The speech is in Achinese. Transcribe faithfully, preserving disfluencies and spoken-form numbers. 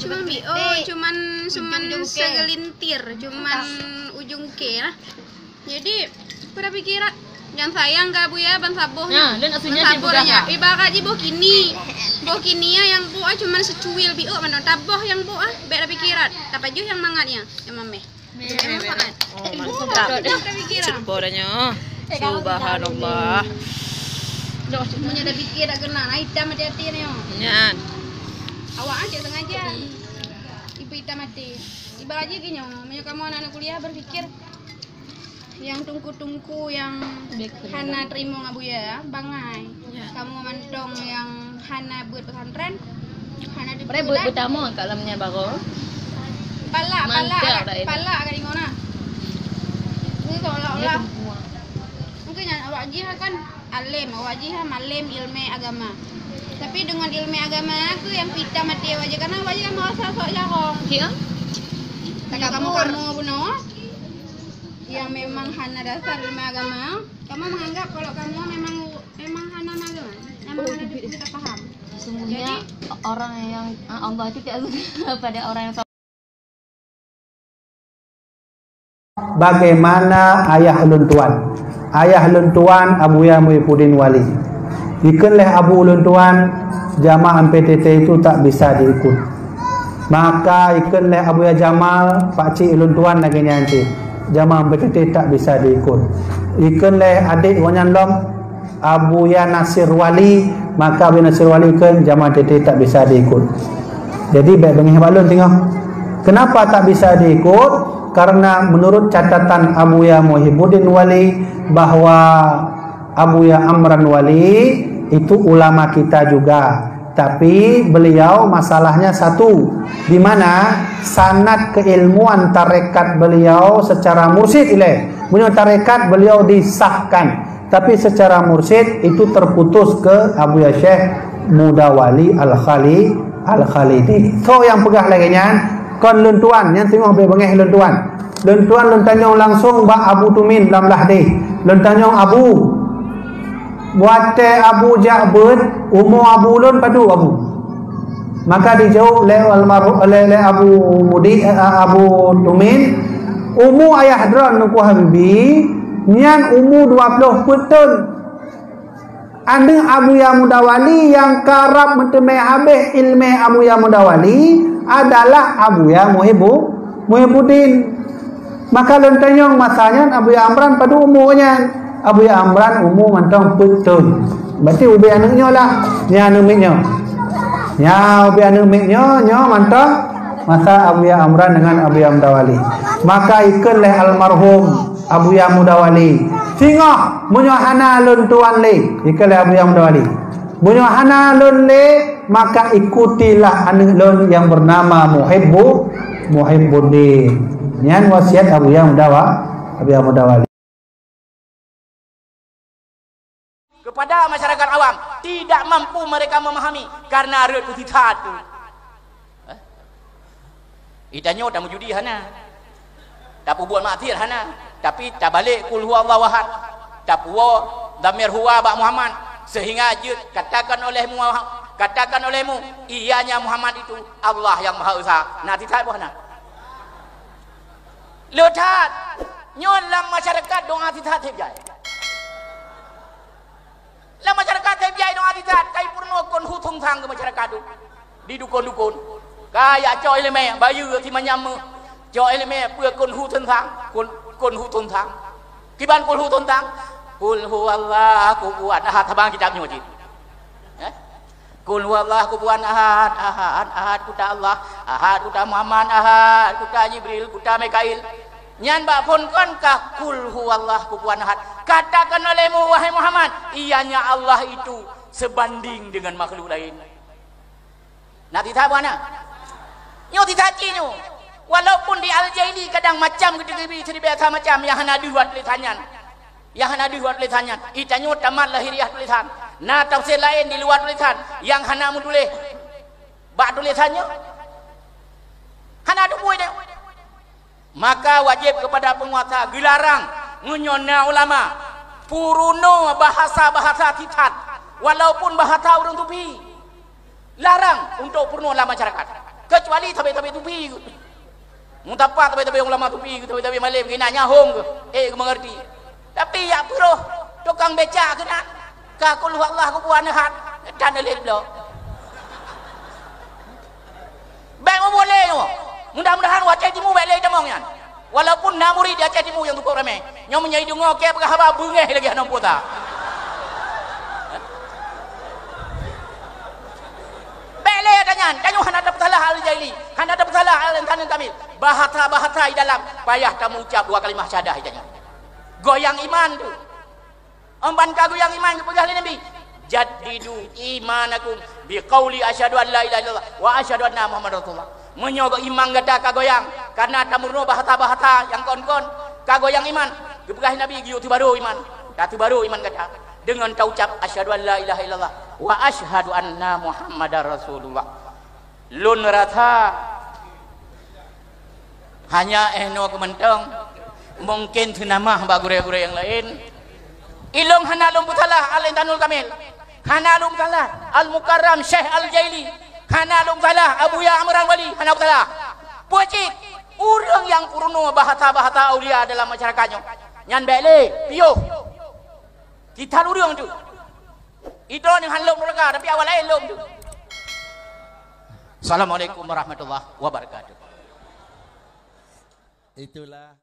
Cuman bi-, oh, cuman, cuman segelintir, cuman ujung ke lah. Jadi, pada pikiran, jangan sayang ke Abuya, ban saboh nyoe. Nah, dan aslinya ban saboh dia nyoe. Ibarat ji boh kini. Boh kini ya yang bu ah cuman secuil bi-, oh, mana taboh yang bu ah, beda pikiran. Tapi ju yang mangat ya, yang mameh. Yang manfaat. Oh, mantap. Pada pikiran. Cek boh dah nyoe. Subhanallah. Punya dah pikir dah kena, nah, hitam hati-hati ni. Nyan. Awak aja sengaja. Ibu hitam hati. Ibarat ji gini, meunyoe kamu anak-anak kuliah berpikir yang tungku-tungku yang hana terima ngon Abuya, bangai. Ya. Kamu mantong yang hana buat pesantren, hana di buat beutama kat dalam nyan baru. Palak, palak, palak kat ingat nah. Ini seolah-olah mungkin yang awak jih kan alim, awak jih malem ilmu agama. Tapi dengan ilmu agama aku yang pita mati awak jih, karena awak jih merasa sok jarong. Ya. Takabur. Kamu, kamu bunoe yang memang hana dasar ilmu agama, kamu menganggap kalau kamu memang, memang hana agama, memang hana kita paham. Sesungguhnya orang yang, ah, Allah itu tidak suka pada orang yang Bagaimana ayah ulôn tuan? Ayah ulôn tuan Abuya Muhibbuddin Wali. Ikheun lé abu ulôn tuan, jamaah M P T T itu tak bisa diikut. Maka ikheun lé Abuya Jamal, pakcik ulôn tuan lagèe nyan cit, jamaah M P T T tak bisa diikut. Ikheun lé adék gobnyan lom, Abuya Nasir Wali, maka Abuya Nasir Wali kheun jamaah M P T T tak bisa diikut. Jadi, bèk beungèh bak lôn teungoh. Kenapa tak bisa diikut? Karena menurut catatan Abuya Muhibbuddin Wali, bahwa Abuya Amran Wali itu ulama kita juga. Tapi beliau masalahnya satu, di mana sanad keilmuan tarekat beliau secara mursyid ilèe. Meunyoe tarekat beliau disahkan, tapi secara mursyid itu terputus ke Abuya Syekh Mudawali Al-Khali-, Al-Khalidi. Soe nyang peugah lagèe nyan, kon lôn tuan, nyang teungoh bèk beungèh lôn tuan. Lôn tuan lôn tanyong langsung bak Abu Tumin lam Lahdeh. Lôn tanyong, "Abu, watèe Abu jak beuet, umu Abu lôn padub, Abu?" Maka dijaweueb lé almarhum, lé, lé Abu Mudi, eh, Abu Tumin, "Umu ayah droen Teungku Habibi nyan umu dua ploh peuet thon." Aneuk Abuya Mudawali nyang karab meuteumé habéh ileumé Abuya Mudawali adalah Abuya Muhibbu-, Muhibbuddin. Maka lôn tanyong masa nyan Abuya Amran padub umu nyan. Abuya Amran umu mantong peuet thon. Berarti ubé aneuk nyoe lah. Nyan aneuk miet nyoe. Nyan ubé aneuk miet nyoe, nyoe mantong masa Abuya Amran dengan Abuya Mudawali. Maka ikheun lé almarhum Abuya Mudawali, "Singoh meunyoe hana lôn tuan lé," ikheun lé Abuya Mudawali. "Meunyoe hana lôn lé, maka ikutilah aneuk lôn nyang bernama Muhibbu-, Muhibbuddin." Nyan wasiat Abuya Mudawa-, Abuya Mudawali. Kepada masyarakat awam, tidak mampu mereka memahami karena rot peusitat tu. Eh? Itanyoe tameujudi hana. Tapeubuet maksiat hana. Tapi tabalek kul huwallahu ahad. Tapuwoe dhamir huwa bak Muhammad. Sehingga jeuet katakan olehmu, katakan olehmu, ianya Muhammad itu Allah yang Maha Esa. Na sitat boh na. Le that. Nyoe lam masyarakat doa sitat seb jai. Lam masyarakat seb jai doa sitat, kai peurunoe kon hu thon thang keu masyarakat tu. Di dukon-dukon. Ka jak cok ileumé, bayeue si manyam meuh. Cok ileumé peue kon hu thon thang, kon, kon hu thon thang. Kiban kul hu thon thang. Kul huwallahu kufuwan ahad, haba kitab nyoe cit. Eh? Kul huwallahu kufuwan ahad, ahad, ahad, kuta Allah, ahad, kuta Muhammad, ahad, kuta Jibril, kuta Mikail. Nyan bak phon kon ka kul huwallahu kufuwan ahad. Katakan olehmu, wahai Muhammad, ianya Allah itu sebanding dengan makhluk lain. Na sitat boh na? Nyoe sitat cit nyoe. Walaupun di Al-Jaili kadang macam geuteubiet seudeubasa macam nyang hana deuh bak tulésan nyan. Nyang hana deuh bak tulésan nyan. Itanyoe tamat lahiriah tulésan. Na tafsir laén di luwa tulésan nyang hana meutuléh bak tulésan nyoe. Hana teupue nyoe. Maka wajéb keupada peunguasa geularang meunyoe na ulama peurunoe bahasa-bahasa sitat, walaupun bahasa ureuëng sufi. Larang untuk peurunoe lam masyarakat. Kecuali sabé-sabé tupi. Mutapa sabé-sabé ulama tupi, sabé-sabé malém keunan nyahong ke, eh, geumeungerti. Tapi yak peuroh tukang becak keunan, ka Qul Huwallah geubuan neuhat, dan lé bloe. Bèk meuboleh nyoe. Mudah-mudahan watèe timu bèk lé tamong nyan. Walaupun na murit di Aceh Timu nyang tukok ramé, nyoe meunyoe deungö kèe peugah haba beungèh lagèe hana puasa. Bèk lé ata nyan, tanyoe hana tapeusalah al-jahili, hana tapeusalah al-insanul kamil. Bahasa-bahasa di dalam payah tameuucap dua kalimah syahadah tanyoe. Goyang iman tu. Amban ka goyang iman geupeugah lé Nabi, "Jaddidu imanakum biqauli asyhadu an la ilaha illallah wa asyhadu anna Muhammadar Rasulullah." Meunyoe iman gata ka goyang, karena tameurunoe bahasa-bahasa nyang kon-kon, ka goyang iman, geupeugah Nabi, "Geuyue teubaru iman." Ka teubaru iman gata deungon taucap, "Asyhadu an la ilaha illallah wa asyhadu anna Muhammadar Rasulullah." Lôn rasa hanya eh noe keuh mantong, mungken seunamah bak gurèe-gurèe nyang laén. Ilôn hana lôn peusalah Al-Insanul Kamil, hana lôn peusalah Al-Mukarram Syekh Al-Jaili, hana lôn peusalah Abuya Amran Wali, hana peusalah. Peue cit? Ureueng nyang peurunoe bahasa-bahasa aulia dalam masyarakat nyoe, nyan bèk lé, piôh. Kitab ureueng tu. Idroe nyang han lom nuraka, tapi awak laén lom tu. Assalamualaikum warahmatullahi wabarakatuh. Itulah.